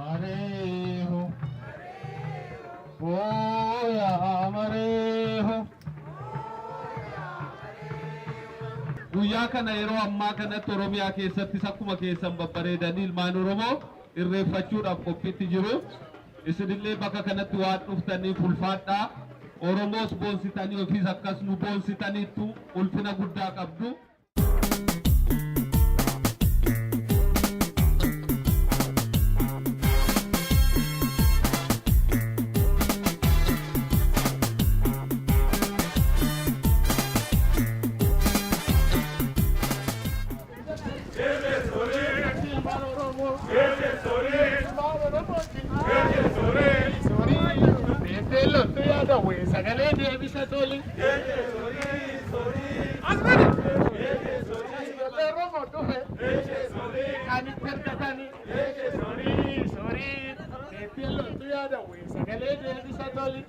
Mareeho. Ooyaa mareeho. Guyyaa kana yeroo ammaa kanatti Oromiyaa keessattis akkuma keessan babbareedanii ilmaan Oromoo irreeffachuudhaaf qophiitti jiru. Isinillee bakka kanatti waan dhuftaniif ulfaadhaa. Oromoos boonsitanii ofiis akkas nu boonsitaniittu ulfina guddaa qabdu. Sagalee deebisa toli. Sagalee deebisa toli.